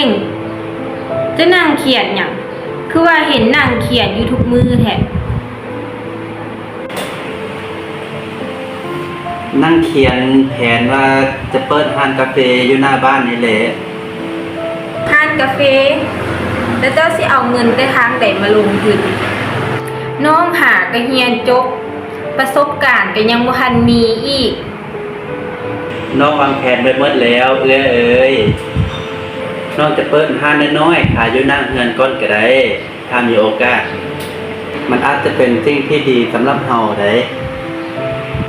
ງ ເຈົ້ານັ່ງຂຽນຫຍັງ? ຄືວ່າເຫັນນັ່ງຂຽນຢູ່ທຸກມື້ແທ້. ນັ່ງຂຽນແຜນວ່າຈະເປີດຮ້ານກາເຟຢູ່ໜ້າບ້ານນີ້ແຫຼະ. ຮ້ານກາເຟ? ແລ້ວເຈົ້າຊິເອົາເງິນແຕ່ທາງໃດມາລົງທຶນ? ນ້ອງຫາກະຮຽນຈົບ, ປະສົບການກະຍັງບໍ່ທັນມີອີກ. ນ້ອງວາງແຜນໄວ້ໝົດແລ້ວເອື້ອຍເອີຍ. ນ້ອງຈະເປີດຮ້ານນ້ອຍໆຂາຍຢູ່ໜ້າເຮືອນກ່ອນກະໄດ້. ຖ້າມີໂອກາດ, ມັນອາດຈະເປັນສິ່ງທີ່ດີສຳລັບເຮົາໃດ໋.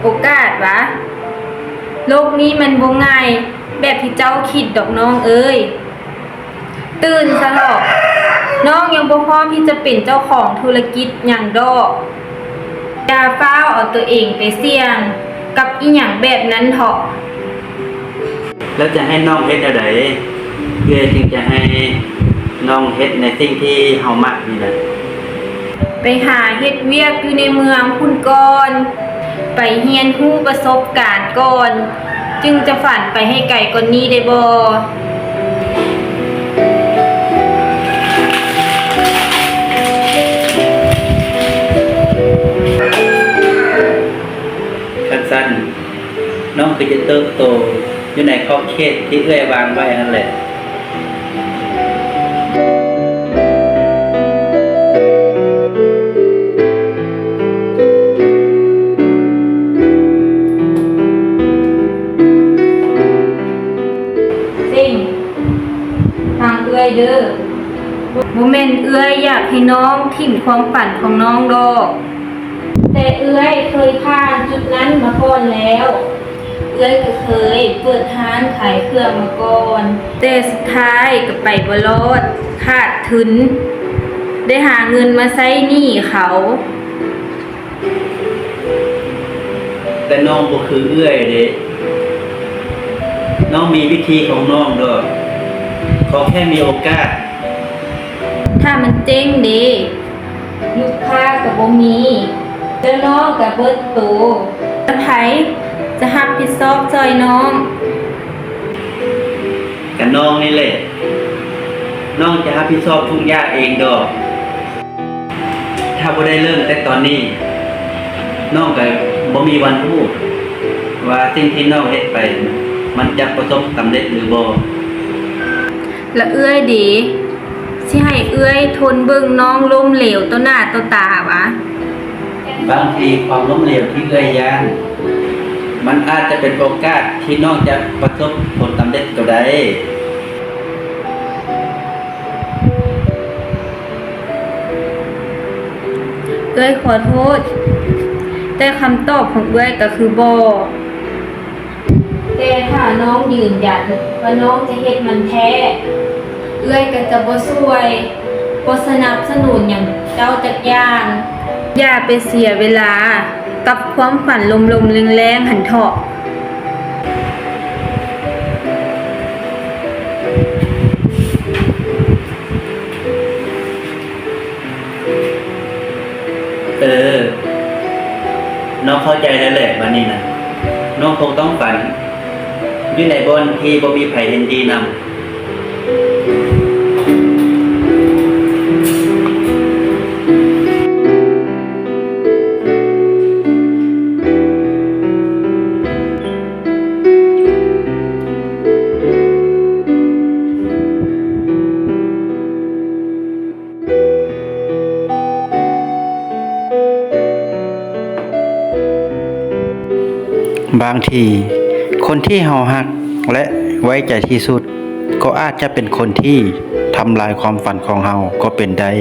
ໂອກາດຫວາ? ໂລກນີ້ມັນບໍ່ງ່າຍແບບທີ່ເຈົ້າຄິດດອກນ້ອງເອີຍ. ຕື່ນຊະເຖາະ, ນ້ອງຍັງບໍ່ພ້ອມທີ່ຈະເປັນເຈົ້າຂອງທຸລະກິດຫຍັງດອກ. ຢ່າຟ້າວເອົາຕົວເອງໄປສ່ຽງກັບອີ່ຫຍັງແບບນັ້ນເຖາະ. ແລ້ວຈະໃຫ້ນ້ອງເຮັດແນວໃດ ເອື້ອຍຈຶ່ງຈະໃຫ້ນ້ອງເຮັດໃນສິ່ງທີ່ເຮົາມັກນີ້ນະ? ໄປຫາເຮັດວຽກຢູ່ໃນເມືອງພຸ້ນກ່ອນ, ໄປຮຽນຮູ້ປະສົບການກ່ອນ, ຈຶ່ງຈະຝັນໄປໃຫ້ໄກກວ່ານີ້ໄດ້ບໍ່? ຄັນຊັ້ນ, ນ້ອງກໍຈະເຕີບໂຕຢູ່ໃນຂອບເຂດທີ່ເອື້ອຍວາງໄວ້ຫັ້ນແຫຼະ. ເສັງ, ຟັງເອື້ອຍເດີ້. ບໍ່ແມ່ນເອື້ອຍຢາກໃຫ້ນ້ອງຖິ້ມຄວາມຝັນຂອງນ້ອງດອກ. ແຕ່ເອື້ອຍເຄີຍຜ່ານຈຸດນັ້ນມາກ່ອນແລ້ວ. ເອື້ອຍກໍເຄີຍເປີດຮ້ານຂາຍເຄື່ອງມາກ່ອນ, ແຕ່ສຸດທ້າຍກໍໄປບໍ່ລອດ, ຂາດທຶນ, ໄດ້ຫາເງິນມາໃຊ້ໜີ້ເຂົາ. ແຕ່ນ້ອງບໍ່ຄືເອື້ອຍເດ້. ນ້ອງມີວິທີຂອງນ້ອງດອກ. ຂໍແຄ່ມີໂອກາດ. ຖ້າມັນເຈັງເດ? ລູກຄ້າກໍບໍ່ມີ, ແລ້ວນ້ອງກໍເບິດໂຕ. ແລ້ວໃຜຈະຮັບຜິດຊອບຊ່ອຍນ້ອງ? ກະນ້ອງນີ້ແຫຼະ. ນ້ອງຈະຮັບຜິດຊອບທຸກຢ່າງເອງດອກ. ຖ້າບໍ່ໄດ້ເລີ່ມແຕ່ຕອນນີ້, ນ້ອງກໍບໍ່ມີວັນຮູ້ວ່າສິ່ງທີ່ນ້ອງເຮັດໄປ ມັນຈະປະສົບສຳເລັດຫຼືບໍ່. ລະເອື້ອຍເດ? ຊິໃຫ້ເອື້ອຍທົນເບິ່ງນ້ອງລົ້ມເຫຼວຕໍ່ໜ້າຕໍ່ຕາຫວາ? ບາງທີຄວາມລົ້ມເຫຼວທີ່ເອື້ອຍຢ້ານ, ມັນອາດຈະເປັນໂອກາດທີ່ນ້ອງຈະປະສົບຜົນສຳເລັດກໍໄດ້. ເອື້ອຍຂໍໂທດ, ແຕ່ຄຳຕອບຂອງເອື້ອຍກໍຄືບໍ່. ແຕ່ຖ້ານ້ອງຢືນຢັນວ່ານ້ອງຈະເຮັດມັນແທ້, ເອື້ອຍກໍຈະບໍ່ຊ່ວຍ, ບໍ່ສະໜັບສະໜູນຫຍັງເຈົ້າຈັກຢ່າງ. ຢ່າໄປເສຍເວລາກັບຄວາມຝັນລົມໆແລງໆຫັ້ນເຖາະ. ເອີ, ນ້ອງເຂົ້າໃຈແລ້ວແຫຼະ, ບາດນີ້ນະ, ນ້ອງຄົງຕ້ອງຝັນຢູ່ໃນບ່ອນທີ່ບໍ່ມີໃຜເຫັນດີນຳ. ບາງທີ, ຄົນທີ່ເຮົາຮັກ ແລະ ໄວ້ໃຈທີ່ສຸດ ກໍອາດຈະເປັນຄົນທີ່ທຳລາຍຄວາມຝັນຂອງເຮົາກໍເປັນໄດ້.